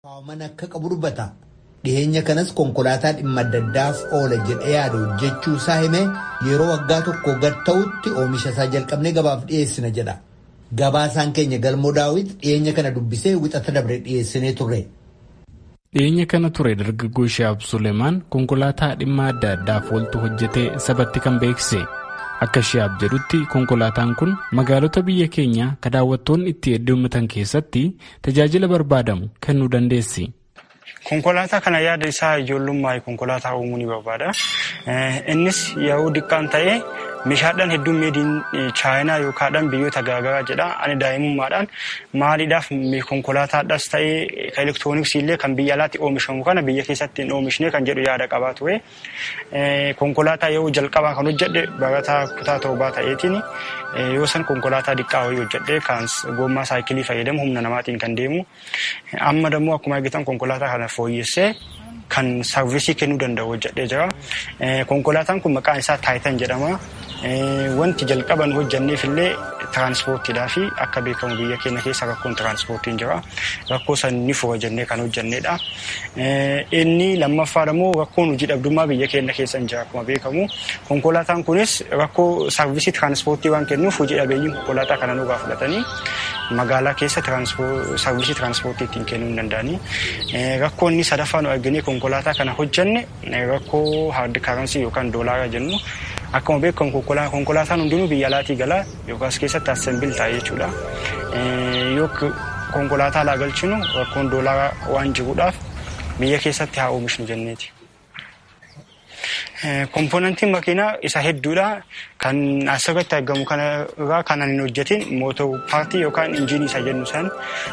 Lakkaa'aman akka qabu dubbata. Dhiheenya kanas konkolaataa dhimma adda addaaf oola jedhee yaadu hojjechuu isaa himee, yeroo waggaa tokko gad ta'utti oomisha isaa jalqabnee gabaaf dhiyeessina jedha. Gabaasaan keenya Galmoo Daawit dhiyeenya kana dubbisee Wixata dabre dhiyeessinee turre. Dhiyeenya kana ture dargaggoo Shihaab Suleemaan konkolaataa dhimma adda addaaf ooltu hojjetee sabatti kan beeksise. Akka Shihaab jedhutti, konkolaataan kun magaalota biyya keenyaa ka daawwattoonni itti heddummatan keessatti tajaajila barbaadamu kennuu dandeessi. Konkolaataa kana yaada isaa ijoollummaa konkolaataa uumuu ni barbaada. Innis yeroo diqqaan ta'ee meeshaadhaan hedduun made in Chaayinaa yookaan biyyoota garaagaraa jedha. Ani daa'imummaadhaan maaliidhaaf konkolaataadhaas ta'ee kan elektirooniksii illee kan biyya alaatti oomishamu kana biyya keessatti hin oomishne kan jedhu yaada qabaa ture. Konkolaataa yeroo jalqabaa kan hojjedhe barataa kutaa 7 ta'eetiin. Yoo san konkolaataa diqqaa wayii hojjedhe, kan gommaa saayikilii fayyadamu, humna namaatiin kan deemu. Amma dammoo akkuma argitan konkolaataa kana fooyyessee kan service kennuu danda'u hojjedhee jira. Konkolaataan kun maqaan isaa Taayitan jedhama. Wanti jalqaba nu hojjenneef illee tiraanspoortiidhaa fi akka beekamu biyya keenya keessa rakkoon tiraanspoortiin jira. Rakkoo san ni fura jennee kan hojjennedha. Inni lammaffaa immoo rakkoon hojii dhabdummaa biyya keenya keessa hin jira akkuma beekamu. Konkolaataan kunis rakkoo service tiraanspoortii waan kennuuf, hojii dhabeeyyiin konkolaataa kana nurraa fudhatanii magaalaa keessa service tiraanspoortii ittiin kennuu hin danda'anii. Rakkoo inni sadaffaa nu arginee konkolaataa kana hojjenne rakkoo hard currency yookaan doolaara jennu. Akkuma beekamu konkolaataan hundinuu biyya alaatii gala yookaas keessatti assemble ta'a jechuudha. Yoo konkolaataa alaa galchinu rakkoon doolaara waan jiruudhaaf biyya keessatti haa oomishnu jenneeti. Komponentiin makiinaa isa hedduudha. Kan asirratti argamu kanarraa kan ani hin hojjetin motor part yookaan injiinii isa jennu san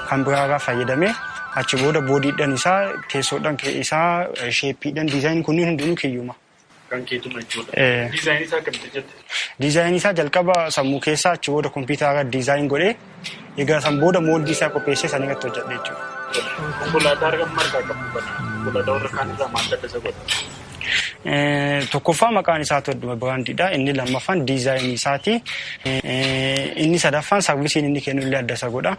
kan biraarraa fayyadamee, achi booda boodiidhaan isaa, teessoodhaan isaa, shapeiidhaan design kunniin hundinuu kiyyuma. Kan keetuma jechuudha. Diizaayinii isaa akkamitti hojjette? Diizaayinii isaa jalqaba sammuu keessaa, achi booda kompiitara design godhee, egaa san booda mooldii isaa qopheessee san irratti hojjedhe jechuudha. Konkolaataa argamu margaa qabu kana konkolaataa warra kaan irraa maal adda isa godha? Tokkoffaa maqaan isaa adduma brandiidha. Inni lammaffaan diizaayinii isaati. Inni sadaffaan serviceiin inni kennu illee adda isa godha.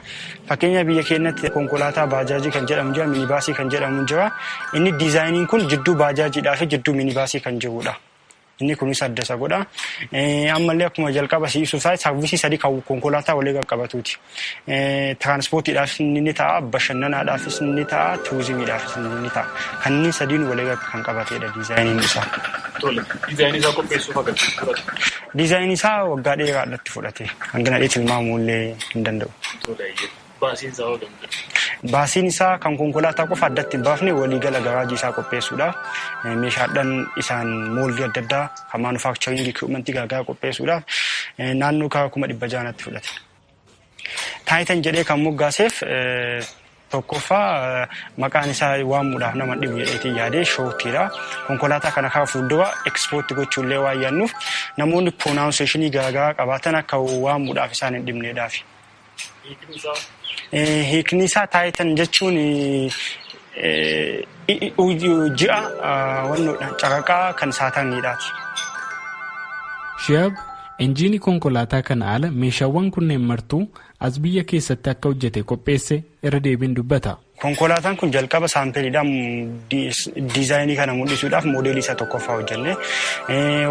Fakkeenya biyya keenyatti konkolaataa baajaajii kan jedhamu jira, minibaasii kan jedhamu jira. Inni diizaayiniin kun jidduu baajaajiidhaa fi jidduu minibaasii kan jirudha. Inni kunis adda isa godha. Ammallee akkuma jalqaba si ibsuuf service sadii kan konkolaataa walii qaqqabatuuti. Tiraanspoortiidhaafis ni ta'a, bashannanaadhaafis ni ta'a, turizimiidhaafis ni ta'a. Kanneen sadiin walii kan qabatedha diizaayiniin isaa. Tole, diizaayinii isaa qopheessuuf akkamitti fudhate? Diizaayinii isaa waggaa dheeraadhaatti fudhate. Hangana dhee tilmaamuu illee hin danda'u. Tole, baasiin isaa hoo? Baasiin isaa kan konkolaataa qofa addatti hin baafne, waliigala garaajii isaa qopheessuudhaaf, meeshaadhaan isaan mooldii adda addaa kan manufacturing equipmentii garaagaraa qopheessuudhaaf naannoo karaa 600,000tti fudhate. Taayitan jedhee kan moggaaseef tokkoffaa maqaan isaa waamuudhaaf nama dhibu jedheetiin yaadee, shortiidha. Konkolaataa kana karaa fuuldura export gochuullee waan yaadnuuf, namoonni pronunciationii garaagaraa qabaatan akka waamuudhaaf isaan hin dhibneedhaaf. Hiikni isaa Taayitan jechuun ji'a wannoodha, caraqaa kan saatarniidhaati. Shihaab injiinii konkolaataa kana ala meeshaawwan kunneen martuu as biyya keessatti akka hojjete qopheesse irra deebiin dubbata. Konkolaataan kun jalqaba sampleiidhaan diizaayinii kana mul'isuudhaaf moodeelii isa tokkoffaa hojjenne.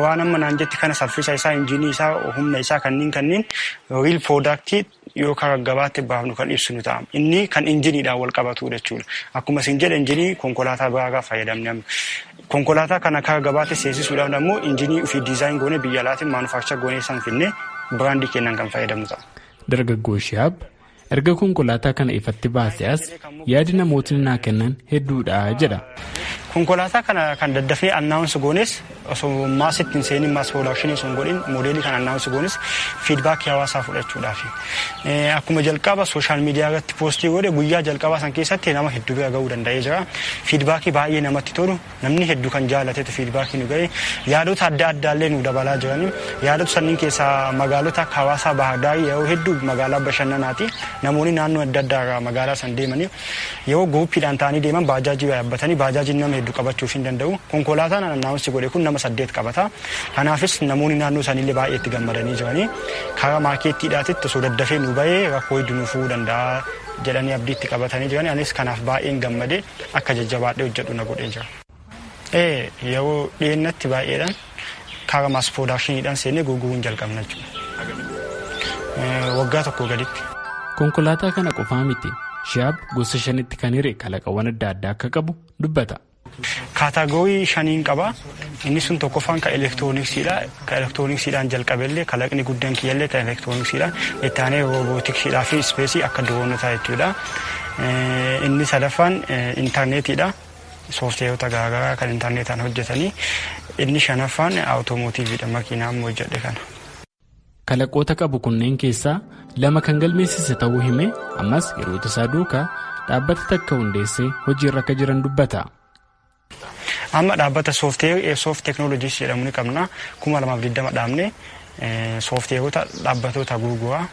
Waan amma naan jetti kana, saffisa isaa, injiinii isaa, humna isaa kanneen real product yookaan gabaatti baafnu kan ibsinu ta'a. Inni kan injiniidhaan wal qabatudha jechuudha. Akkuma isin jedhe, injinii konkolaataa biraarraa fayyadamne amma. Konkolaataa kana karaa gabaatti seensisuudhaaf immoo injinii ofii design goonee, biyya alaatiin manufacture goonee san finnee brandii kennan kan fayyadamnu ta'a. Dargaggoo Shihaab erga konkolaataa kana ifatti baasee as yaadi namootni naa kennan hedduudha jedha. Konkolaataa kana kan daddafnee announce goones, osoo massitti hin seenin, mass production sun godhin, moodeelii kan announce goones feedbackii hawaasaa fudhachuudhaaf. Akkuma jalqaba social media irratti post godhe, guyyaa jalqabaa san keessatti nama hedduu bira gahuu danda'ee jira. Feedbackii baay'ee namatti tolu, namni hedduu kan jaalatetu feedbackii nu gahe, yaadota adda addaallee nu dabalaa jirani. Yaadota sanniin keessaa magaalota akka hawaasaa, Baahardaarii yeroo hedduu magaalaa bashannanaati. Namoonni naannoo adda addaa irraa magaalaa san deemanii yeroo groupiidhaan ta'anii deeman baajaajii yaabbatanii, baajaajiin nama hedduu qabachuuf hin danda'u. Konkolaataan announce godhe kun nama saddeet qabata. Kanaafis namoonni naannoo isaaniillee baay'ee itti gammadanii jiranii. Karaa marketiidhaatitti osoo daddafee nu bahee rakkoo hedduu nu furuu danda'a. jedhanii abdiitti qabatanii jiran. Anis kanaaf baay'een gammadee akka jajjabaadhee hojjedhu na godhee jira. Yeroo dhiyeennatti baay'eedhaan karaa maas poodaakshiniidhaan seennee gurguruun jalqabna jechuudha. Waggaa tokko gaditti. Konkolaataa kana qofaa miti. Shihaab gosa shanitti kan hire kalaqawwan adda addaa akka qabu dubbata. Kaataagorii shaniin qaba. Inni sun tokkoffaan kan elektirooniksiidha. Kan elektirooniksiidhaan jalqabellee kalaqni guddaan kiyyallee kan elektirooniksiidha. Itti aanee roobootiksiidhaa fi ispeesii akka diroonotaa jechuudha. Inni sadaffaan intarneetiidha. Sooftiweerota garaagaraa kan intarneetaan hojjetanii. Inni shanaffaan awutoomotiiviidha. Makiinaa ammoo hojjedhe kana. Kalaqoota qabu kunneen keessaa lama kan galmeessise ta'uu hime ammas yeroo tasaa duukaa dhaabbata takka hundeessee hojiirra akka jiran dubbata. Amma dhaabbata sooftiweer teeknooloojiis jedhamu ni qabna. 2020 dhaabne sooftiweerota dhaabbatoota gurguraa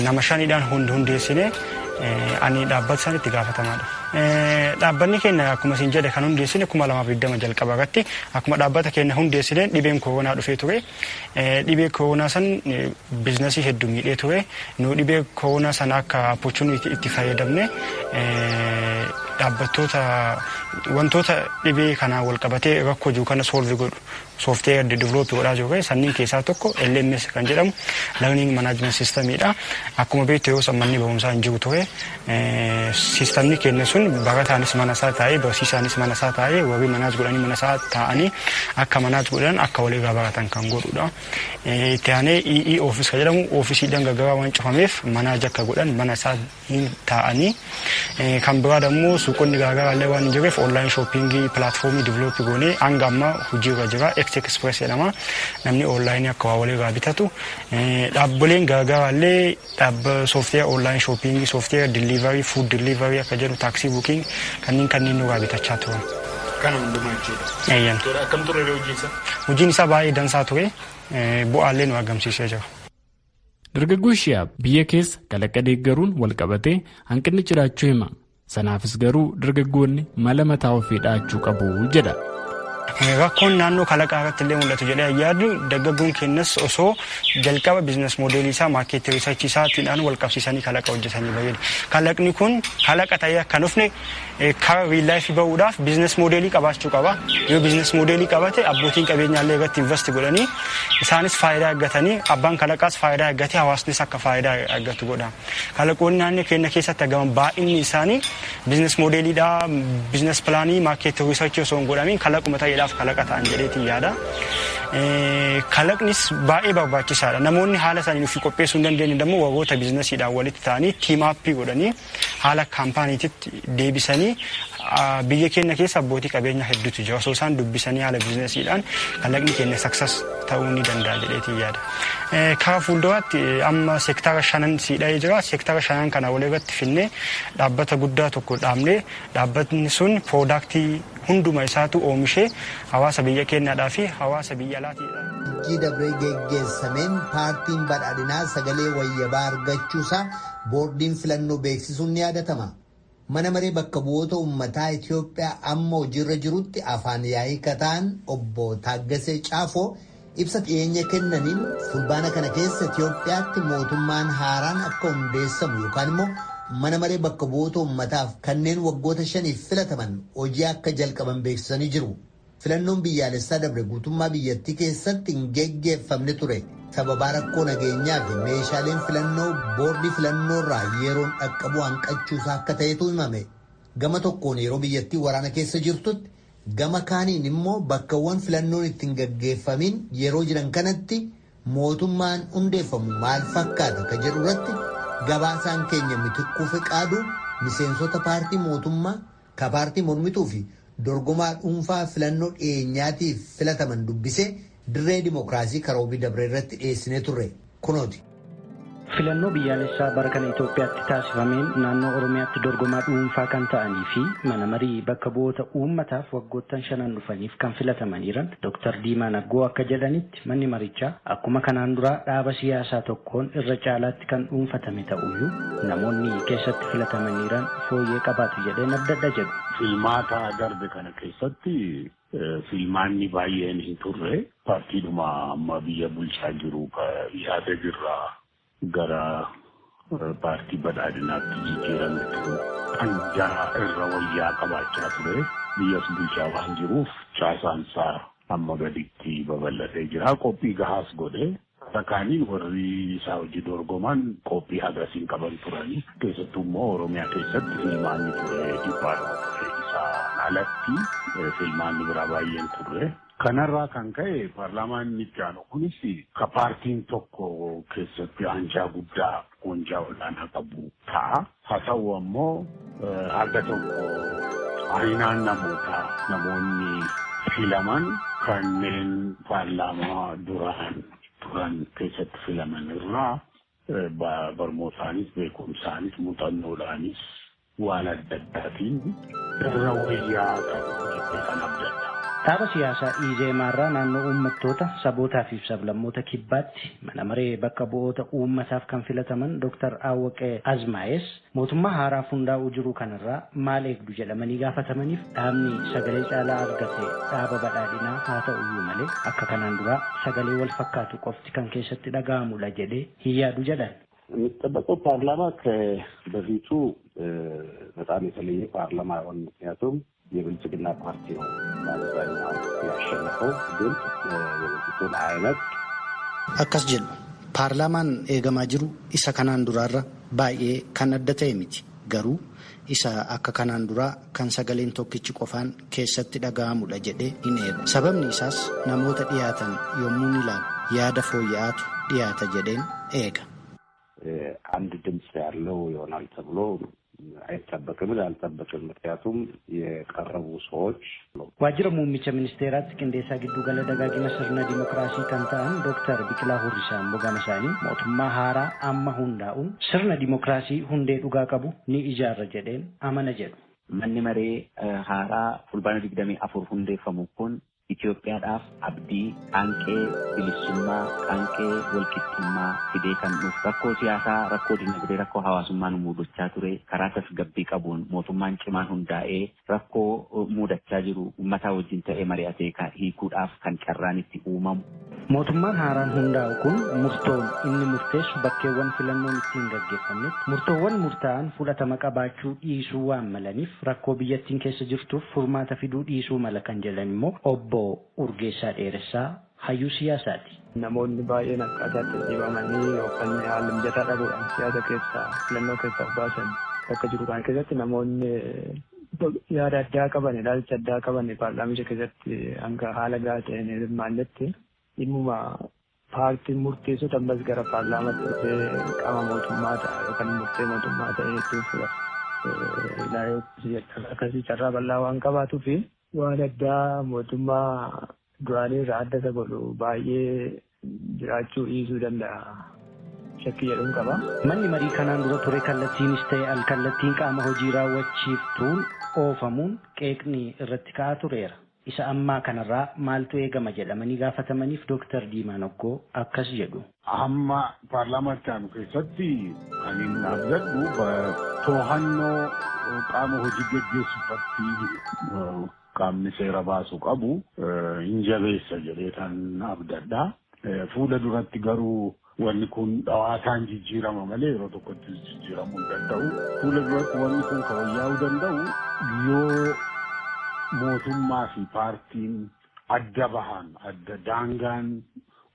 nama shaniidhaan hundeessine ani dhaabbata san itti gaafatamaadha. Dhaabbanni keenya akkuma isin jedhe kan hundeessine 2020 jalqaba irratti akkuma dhaabbata keenya hundeessine dhibeen koronaa dhufee ture. Dhibee koronaa san biizinasii hedduu miidhee ture. Nu dhibee koronaa sana akka opportunity itti fayyadamne dhaabbattoota wantoota dhibee kanaan wal qabatee rakkoo jiru kana soolvi godhu sooftiweer develop godhaa jiru sanniin keessaa tokko LMS kan jedhamu learning management systemidha. Akkuma beektu yeroo san manni barumsaa hin jiru ture. Sistamni keenya sun barataanis mana isaa taa'ee barsiisaanis mana isaa taa'ee warri manaas godhanii mana isaa taa'anii akka manaas godhan akka walirraa baratan kan godhudha. Itti aanee EE office kan jedhamu oofisiidhaan garaagaraa waan cufameef manaaj akka godhan mana isaa taa'anii kan biraa immoo suuqonni garaagaraa illee waan hin jirreef online shoppingii pilaatfoomii develop goonee hanga ammaa hojiirra jira. X Express jedhama. Namni online akka waa walirraa bitatu. Dhaabbileen garaagaraa illee dhaabba sooftiweer online shoppingii, sooftiweer delivery, food delivery akka jedhu taaksii booking kanneen nurraa bitachaa turan. Kana hundumaa jechuudha. Eeyyan. Akkam ture hojiin isaa? Hojiin isaa baay'ee dansaa ture. Bu'aallee nu argamsiisee jira. Dargaggoo Shihaab biyya keessa kalaqa deeggaruun wal qabatee hanqinni jiraachuu hima. Sanaafis garuu dargaggoonni mala mataa ofii dhahachuu qabu jedha. Rakkoon naannoo kalaqaa irratti illee mul'atu jedhee yaadu dargaggoon keenyas osoo jalqaba biizines moodeelii isaa maarkeetii riisarchii isaatiidhaan wal qabsiisanii kalaqa hojjetanii bareeda. Kalaqni kun kalaqa ta'ee akka hin dhufne karaa riil laayifii bahuudhaaf biizines moodeelii qabaachuu qaba. Yoo biizines moodeelii qabate abbootiin qabeenyaallee irratti invest godhanii isaanis faayidaa argatanii abbaan kalaqaas faayidaa argatee hawaasnis akka faayidaa argatu godha. Kalaqoonni naannoo keenya keessatti argaman baay'inni isaanii biizines moodeeliidhaa biizines pilaanii maarkeetii riisarchii osoo hin godhamiin kalaquma ta'eedhaaf kalaqa ta'an jedheetiin yaada. Kalaqnis baay'ee barbaachisaadha. Namoonni haala isaanii ofii qopheessuu hin dandeenye immoo warroota biizinasiidhaan walitti ta'anii tiimaappii godhanii haala kaampaaniititti deebisanii biyya keenya keessa abbootii qabeenyaa hedduutu jira. Osoo isaan dubbisanii haala biizinasiidhaan kalaqni keenya saksas ta'uu ni danda'a jedheetiin yaada. Karaa fuulduraatti amma seektara shanan siidhee jira. Seektara shanan kana walirratti finnee dhaabbata guddaa tokko dhaabnee dhaabbatni sun piroodaaktii hunduma isaatu oomishee hawaasa biyya keenyaadhaa fi hawaasa biyya alaatiidha. Hojii dabree geggeessameen paartiin badhaadhinaa sagalee wayyabaa argachuusaa boordiin filannoo beeksisuun ni yaadatama. Mana maree bakka bu'oota uummataa Itoophiyaa amma hojiirra jirutti afaan yaa'ii kataan obbo Taaggasee Caafoo ibsa dhiyeenya kennaniin fulbaana kana keessa Itoophiyaatti mootummaan haaraan akka hundeessamu yookaan immoo mana maree bakka bu'oota uummataaf kanneen waggoota shaniif filataman hojii akka jalqaban beeksisanii jiru. Filannoon biyyaalessaa dabre guutummaa biyyattii keessatti hin geggeeffamne ture. Sababaa rakkoo nageenyaa fi meeshaaleen filannoo boordii filannoorraa yeroon dhaqqabu hanqachuusaa akka ta'etu himame. Gama tokkoon yeroo biyyattii waraana keessa jirtutti gama kaaniin immoo bakkawwan filannoon ittiin gaggeeffamin yeroo jiran kanatti mootummaan hundeeffamu maal fakkaata ka jedhu irratti gabaasaan keenya Mitikkuu Fiqaaduu miseensota paartii mootummaa ka paartii mormituu fi dorgomaa dhuunfaa filannoo dhiyeenyaatiif filataman dubbisee dirree dimookiraasii karoobii dabree irratti dhiyeessinee turre kunooti. Filannoo biyyaalessaa bara kana Itoophiyaatti taasifameen naannoo Oromiyaatti dorgomaa dhuunfaa kan ta'anii fi mana marii bakka bu'oota uummataaf waggoottan shanan dhufaniif kan filataman jiran Dr. Diimaa Naggoo akka jedhanitti manni marichaa akkuma kanaan duraa dhaaba siyaasaa tokkoon irra caalaatti kan dhuunfatame ta'uyyuu namoonni keessatti filataman jiran fooyyee qabaatu jedheen abdadha jedhu. Filmaata darbe kana keessatti filmaanni baay'een hin turre paartiidhuma amma biyya bulchaa jiru yaada jirraa. Gara paartii badhaadhinaatti jijjiirametu anjaa irra wayyaa qabaachaa ture. Biyyas bulchaa waan jiruuf caasaan isaa amma gaditti babal'atee jira. Qophii gahaas godhe. Kaaniin warri isaa hojii dorgoman qophii hagasiin qaban turani. Keessattuu immoo Oromiyaa keessatti filmaanni ture dhiphaadhuma ture. Isaan alatti filmaanni biraa baay'een turre. Kanarraa kan ka'e paarlaamaan inni itti aanu kunis ka paartiin tokko keessatti aanjaa guddaa aanjaa olaanaa qabu ta'a. Haa ta'u ammoo haga tokko aynaan namootaa namoonni filaman kanneen paarlaamaa duraan turan keessatti filaman irraa barmootaanis beekumsaanis muuxannoodhaanis waan adda addaatiin irra wayyaa ta'u jettee kan abdadha. Dhaaba siyaasaa Izeemaarraa naannoo uummattoota sabootaa fi sablammoota kibbaatti mana maree bakka bu'oota uummataaf kan filataman Dr. Awwaqee Azmaayes mootummaa haaraa hundaa'uu jiru kanarraa maal eegdu jedhamanii gaafatamaniif dhaabni sagalee caalaa argate dhaaba badhaadhinaa haa ta'uyyuu malee akka kanaan duraa sagalee wal fakkaatu qofti kan keessatti dhaga'amudha jedhee hin yaadu jedhan. የሚጠበቀው ፓርላማ ከበፊቱ በጣም የተለየ ፓርላማ አይሆን። ምክንያቱም የብልጽግና ፓርቲ ነው በአብዛኛው ያሸነፈው። ግን የበፊቱን አይነት akkas jedhu paarlaamaan eegamaa jiru isa kanaan duraarra baay'ee kan adda ta'e miti garuu isa akka kanaan duraa kan sagaleen tokkichi qofaan keessatti dhaga'amudha jedhee hin eegu. Sababni isaas namoota dhiyaatan yommuu ilaalu yaada fooyya'aatu dhiyaata jedheen eega. አንድ ድምፅ ያለው ይሆናል ተብሎ አይጠበቅም አልጠበቅም። ምክንያቱም የቀረቡ ሰዎች Waajjira muummicha ministeeraatti qindeessaa giddugala dagaagina sirna dimookiraasii kan ta'an Dr. Biqilaa Hurrisaa immoo gama isaanii mootummaa haaraa amma hundaa'uun sirna dimookiraasii hundee dhugaa qabu ni ijaarra jedheen amana jedhu. Manni maree haaraa fulbaana 24 hundeeffamu kun Itoophiyaadhaaf abdii qaanqee bilisummaa qaanqee walqixxummaa fidee kan dhufu rakkoo siyaasaa rakkoo dinagdee rakkoo hawaasummaa nu mudachaa ture karaa tasgabbii qabuun mootummaan cimaan hundaa'ee rakkoo mudachaa jiru uummataa wajjin ta'ee mari'atee hiikuudhaaf kan carraan itti uumamu. Mootummaan haaraan hundaa'u kun murtoon inni murteessu bakkeewwan filannoon ittiin gaggeeffamnetti murtoowwan murtaa'an fudhatama qabaachuu dhiisuu waan malaniif rakkoo biyyattiin keessa jirtuuf furmaata fiduu dhiisuu mala kan jedhan immoo obbo Urgeessaa Dheeressaa hayyuu siyaasaati. Namoonni baay'een akkaataatti dhiibamanii yookaan haala mijataa dhabuudhaan siyaasa keessaa filannoo keessaa baasan bakka jiru kana keessatti namoonni yaada addaa qaban ilaalcha addaa qaban paarlaamicha keessatti hanga haala gahaa ta'een hirmaannetti dhimmuma paartiin murteessota ammas gara paarlaamaatti dhufee qaama mootummaa ta'a yookaan murtee mootummaa ta'ee itti fudhata. Akkasii carraa bal'aa waan qabaatuu fi waan addaa mootummaa duraanii irraa adda isa godhu baay'ee jiraachuu dhiisuu danda'a. Shakkii jedhuun qaba. Manni marii kanaan dura ture kallattiinis ta'e alkallattiin qaama hojii raawwachiiftuun oofamuun qeeqni irratti ka'aa tureera. Isa ammaa kanarraa maaltu eegama jedhamanii gaafatamaniif Dooktar Diimaa Noggoo akkas jedhu. Amma paarlaamaatti aanu keessatti kan inni abdadhu to'annoo qaama hojii geggeessu irratti qaamni seera baasu qabu hin jabeessa jedhee kan abdadha. Fuula duratti garuu wanni kun dhawaataan jijjiirama malee yeroo tokkotti jijjiiramuu hin danda'u. Fuula duratti wanni kun kan wayyaa'uu danda'u yoo mootummaa fi paartiin adda bahan adda daangaan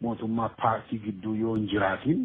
mootummaa paartii gidduu yoo hin jiraatin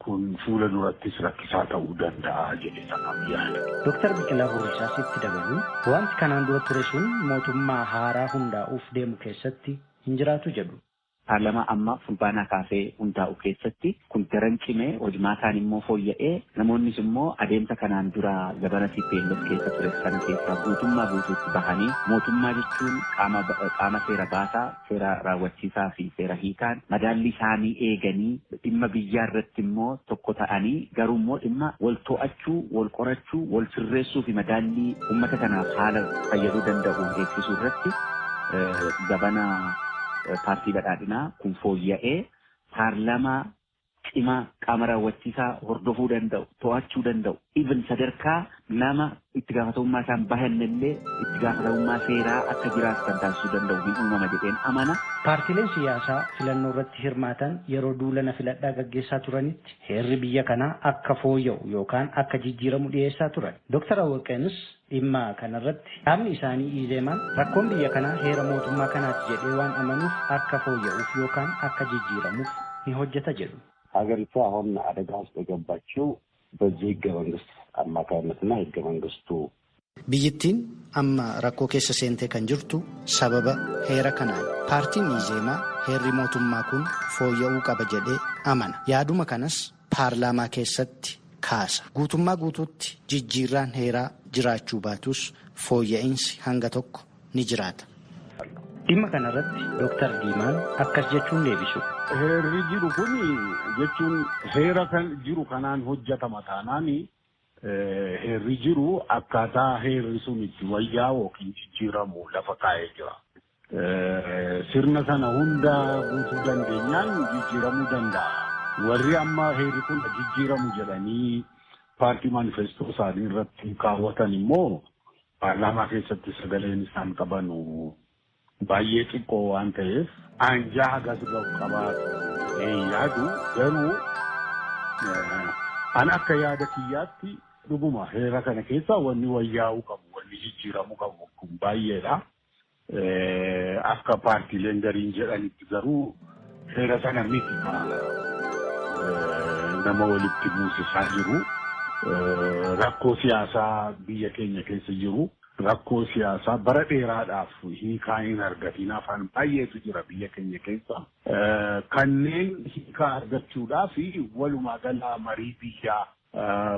kun fuula durattis rakkisaa ta'uu danda'a jedhe sanaaf yaada. Dooktar Biqilaa Hurrisaas itti dabaluun wanti kanaan dura ture sun mootummaa haaraa hundaa'uuf deemu keessatti hin jiraatu jedhu. Paarlaamaa amma fulbaanaa kaasee hundaa'u keessatti kun daran cimee hojmaataan immoo fooyya'ee namoonnis immoo adeemsa kanaan dura gabana TPLF keessa ture sana keessaa guutummaa guutuutti bahanii mootummaa jechuun qaama seera baasaa, seera raawwachiisaa fi seera hiikaan madaalli isaanii eeganii dhimma biyyaa irratti immoo tokko ta'anii garuu immoo dhimma wal to'achuu, wal qorachuu, wal sirreessuu fi madaallii uummata kanaaf haala fayyaduu danda'uun eegsisuu irratti gabana paartii badhaadhinaa kun fooyya'ee paarlaamaa Cimaa qaama raawwachiisaa hordofuu danda'u, to'achuu danda'u, even sadarkaa nama itti gaafatamummaa isaan bahannellee itti gaafatamummaa seeraa akka jiraatu kan taasisuu danda'u hin uumama jedheen amana. Paartileen siyaasaa filannoo irratti hirmaatan yeroo duula na filadhaa gaggeessaa turanitti heerri biyya kanaa akka fooyya'u yookaan akka jijjiiramu dhiyeessaa turan. Dooktar Awwaqeenis dhimma kanarratti dhaabni isaanii Izeemaan rakkoon biyya kanaa heera mootummaa kanaati jedhee waan amanuuf akka fooyya'uuf yookaan akka jijjiiramuuf ni hojjeta jedhu. ሀገሪቱ አሁን አደጋ ውስጥ የገባችው በዚህ ህገ መንግስት አማካይነትና ህገ መንግስቱ Biyyattiin amma rakkoo keessa seentee kan jirtu sababa heera kanaan. Paartiin Izeemaa heerri mootummaa kun fooyya'uu qaba jedhee amana. Yaaduma kanas paarlaamaa keessatti kaasa. Guutummaa guutuutti jijjiirraan heeraa jiraachuu baatus fooyya'insi hanga tokko ni jiraata. Dhimma kanarratti Dooktar Diimaan akkas jechuun deebisu. Heerri jiru kun jechuun heera kan jiru kanaan hojjetama taanaan heerri jiru akkaataa heerri sun itti wayyaa yookiin jijjiiramu lafa kaa'ee jira. Sirna sana hunda guutuu dandeenyaan jijjiiramuu danda'a. Warri amma heerri kun jijjiiramu jedhanii paartii manifestoo isaanii irratti kaawwatan immoo paarlaamaa keessatti sagaleen isaan qaban baay'ee xiqqoo waan ta'eef anjaa hagas ga'u qabaatu yaadu. Garuu an akka yaada kiyyaatti dhuguma heera kana keessa wanni wayyaa'uu qabu, wanni jijjiiramuu qabu kun baay'eedha. Akka paartiileen gariin jedhanitti garuu heera sana miti nama walitti buusisaa jiru. Rakkoo siyaasaa biyya keenya keessa jiru, rakkoo siyaasaa bara dheeraadhaaf hiikaa hin argatiin afaan baay'eetu jira biyya keenya keessa. Kanneen hiikaa argachuudhaaf walumaa gala marii biyyaa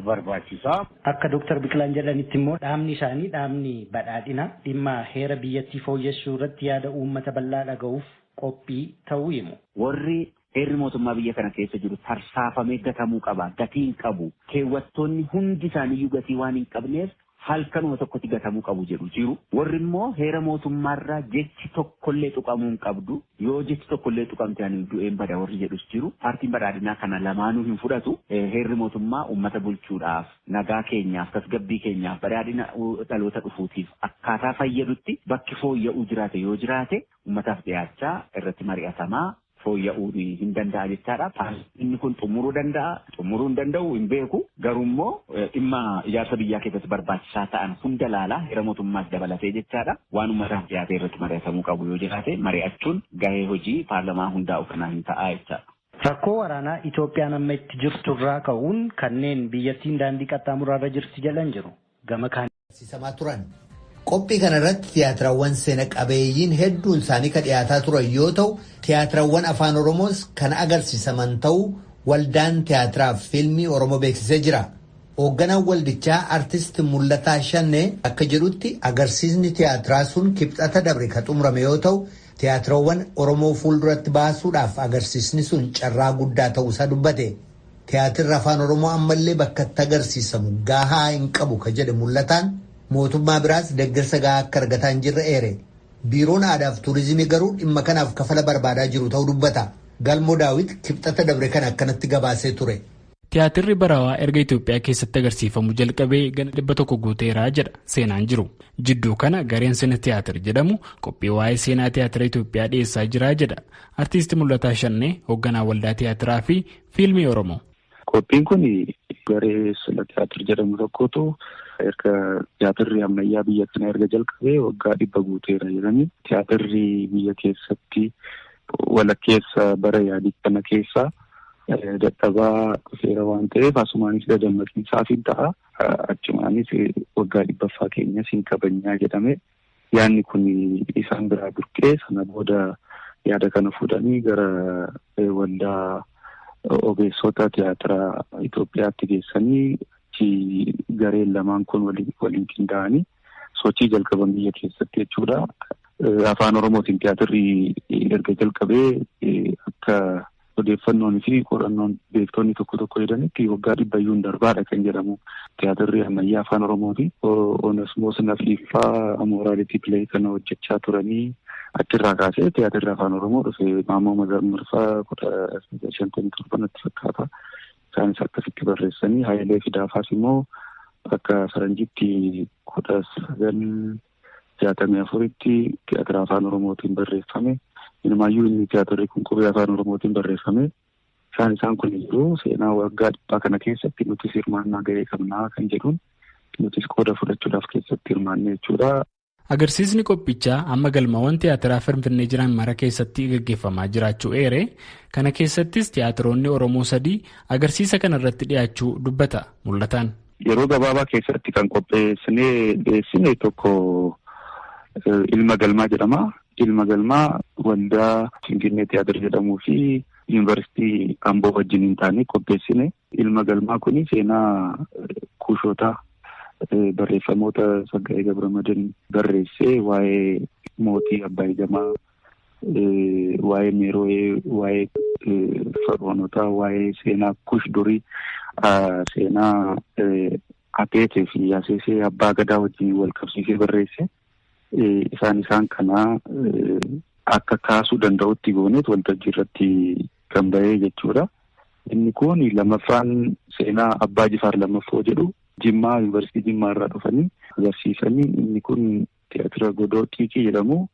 barbaachisaa. Akka Dooktar Biqilaan jedhanitti immoo dhaabni isaanii dhaabni badhaadhina dhimma heera biyyattii fooyyessuu irratti yaada uummata bal'aa dhaga'uuf qophii ta'uu himu. Warri heerri mootummaa biyya kana keessa jiru tarsaafamee gatamuu qaba. Gatii hin qabu. Keewwattoonni hundi isaaniiyyuu gatii waan hin qabneef halkanuma tokkotti gatamuu qabu jedhu jiru. Warri immoo heera mootummaarraa jechi tokkollee tuqamuu hin qabdu. Yoo jechi tokkollee tuqamte ani du'een bada warri jedhus jiru. Paartiin badhaadhinaa kana lamaanuu hin fudhatu. Heerri mootummaa uummata bulchuudhaaf, nagaa keenyaaf, tasgabbii keenyaaf, badhaadhina dhaloota dhufuutiif akkaataa fayyadutti bakki fooyya'uu jiraate yoo jiraate uummataaf dhiyaachaa irratti mari'atamaa fooyya'uu hin danda'a jechaadha. Inni kun xumuruu danda'a, xumuruu hin danda'u hin beeku. Garuu immoo dhimma ijaarsa biyyaa keessatti barbaachisaa ta'an hunda laalaa heera mootummaas dabalatee jechaadha. Waan uummataaf dhiyaatee irratti mari'atamuu qabu yoo jiraate mari'achuun gahee hojii paarlamaa hundaa'u kanaa hin ta'a jechaadha. Rakkoo waraanaa Itoophiyaan amma itti jirtu irraa ka'uun kanneen biyyattiin daandii qaxxaamuraarra jirti jedhan jiru. Gama kaan. turan. Qophii kana irratti tiyaatirawwan seena qabeeyyiin hedduun isaanii kan dhiyaataa turan yoo ta'u, tiyaatirawwan afaan Oromoos kan agarsiisaman ta'uu waldaan tiyaatiraaf fiilmii Oromoo beeksisee jira. Hoogganaan waldichaa Artist Mul'ataa Shannee akka jedhutti agarsiisni tiyaatiraa sun kibxata dabre kan xumurame yoo ta'u, tiyaatirawwan Oromoo fuulduratti baasuudhaaf agarsiisni sun carraa guddaa ta'uusaa dubbate. Tiyaatirri afaan Oromoo ammallee bakka itti agarsiisamu gahaa hin qabu ka jedhe Mul'ataan, mootummaa biraas deeggarsa gahaa akka argataa hin jirre eere. Biiroon aadaa fi turizimii garuu dhimma kanaaf kafala barbaadaa jiru ta'uu dubbata. Galmoo Daawit kibxata dabre kana akkanatti gabaasee ture. Tiyaatirri barawaa erga Itoophiyaa keessatti agarsiifamu jalqabee gana 100 guuteeraa jedha seenaan jiru. Jidduu kana gareen sina tiyaatir jedhamu qophii waa'ee seenaa tiyaatira Itoophiyaa dhiyeessaa jira jedha. Artiisti Mul'ataa Shannee hoogganaa waldaa tiyaatiraa fi fiilmii Oromoo. Qophiin kun garee sina tiyaatir jedhamu tokkotu erga tiyaatirri ammayyaa biyya kana erga jalqabee waggaa 100 guuteera jedhanii tiyaatirri biyya keessatti walakkeessa bara yaadii kana keessa dadhabaa dhufeera waan ta'eef asumaanis dadammaqiinsaaf hin ta'a. Achumaanis waggaa 100ffaa keenyas hin kabajnaa jedhame. Yaadni kun isaan biraa burqee sana booda yaada kana fuudhanii gara waldaa ogeessota tiyaatiraa Itoophiyaatti geessanii achi gareen lamaan kun waliin qindaa'anii sochii jalqaban biyya keessatti jechuudha. Afaan Oromootiin tiyaatirri erga jalqabee akka odeeffannoon fi qorannoon beektonni tokko tokko jedhanitti waggaa 100 hin darbaadha kan jedhamu tiyaatirri ammayyaa afaan Oromooti. Onesmoos Nafiiffaa Amoraalitii Pilee kana hojjechaa turanii Achirraa kaasee tiyaatirri afaan Oromoo dhufe Maammoo Mazammirfaa 1957 natti fakkaata. Isaanis akkasitti barreessanii Hayilee Fidaafaas immoo akka faranjiitti 1964tti tiyaatira afaan Oromootiin barreeffame. Inumaayyuu inni tiyaatirri kun qubee afaan Oromootiin barreeffame. Isaan kun jiru seenaa waggaa dhibbaa kana keessatti nutis hirmaannaa gahee qabnaa kan jedhuun nutis qooda fudhachuudhaaf keessatti hirmaanne jechuudha. Agarsiisni qophichaa amma galmawwan tiyaatiraa Finfinnee jiran mara keessatti gaggeeffamaa jiraachuu eere kana keessattis tiyaatiroonni Oromoo 3 agarsiisa kana irratti dhiyaachuu dubbata mul'ataan. Yeroo gabaabaa keessatti kan qopheessinee dhiyeessine tokko Ilma Galmaa jedhama. Ilma Galmaa waldaa Finfinnee Tiyaatir jedhamuu fi Yuunivarsiitii Amboo wajjin hin taane qopheessine. Ilma Galmaa kun seenaa kuushootaa barreeffamoota Tsaggaayee Gabramadin barreessee waa'ee mootii Abbaay Gamaa, waa'ee Meeroo'ee, waa'ee Far'oonotaa, waa'ee seenaa Kush durii, seenaa Ateetee fi Aseesee Abbaa Gadaa wajjin wal qabsiisee barreesse. Isaan kanaa akka kaasuu danda'utti gooneet waltajjii irratti kan bahee jechuudha. Inni kun lammaffaan seenaa Abbaa Jifaar lammaffoo jedhu Jimmaa Yuunivarsiitii Jimmaa irraa dhufanii agarsiisanii inni kun tiyaatira Godoo Xiiqii jedhamu.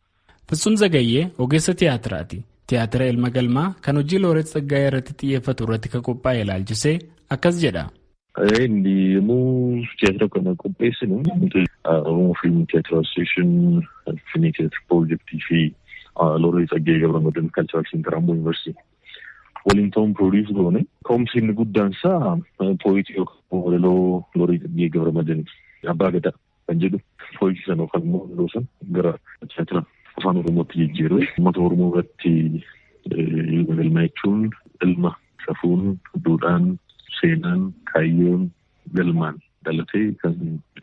Fitsum Zagayyee ogeessa tiyaatiraati. Tiyaatira Ilma Galmaa kan hojii Looreet Tsaggaayee irratti xiyyeeffatu irratti kan qophaa'e ilaalchisee akkas jedha. Inni yommuu tiyaatira kana qopheessinu Oromoo Fiilmii Tiyaatira Asosiyeeshin, Finfinnee Tiyaatira Piroojeektii fi Looreet Tsaggaayee Gabramadin Kalcharal Seentar Amboo Yuunivarsiitii waliin ta'uun piroodiis goone. Ka'umsi inni guddaan isaa pooyitii yookaan walaloo Looreet Tsaggaayee Gabramadin Abbaa Gadaa kan jedhu pooyitii sana yookaan immoo walaloo sana gara tiyaatira afaan Oromootti jijjiirre uummata Oromoo irratti ilma galmaa jechuun ilma safuun, duudhaan, seenaan, kaayyoon, galmaan dhalatee kan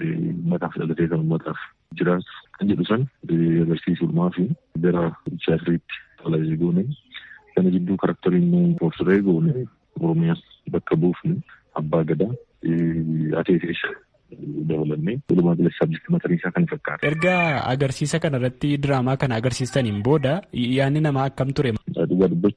uummataaf dhalatee kan uummataaf jiraatu kan jedhu san agarsiisuudhaa fi gara tiyaatiriitti falajii goone. Kana jidduu karakteriin immoo poortiree goone Oromiyaas bakka buufne Abbaa Gadaa Ateetees dabalannee walumaa galatti sabjekti matarii isaa kan fakkaata. Erga agarsiisa kana irratti diraamaa kana agarsiistaniin booda yaadni namaa akkam ture? Dhugaa dubbachuuf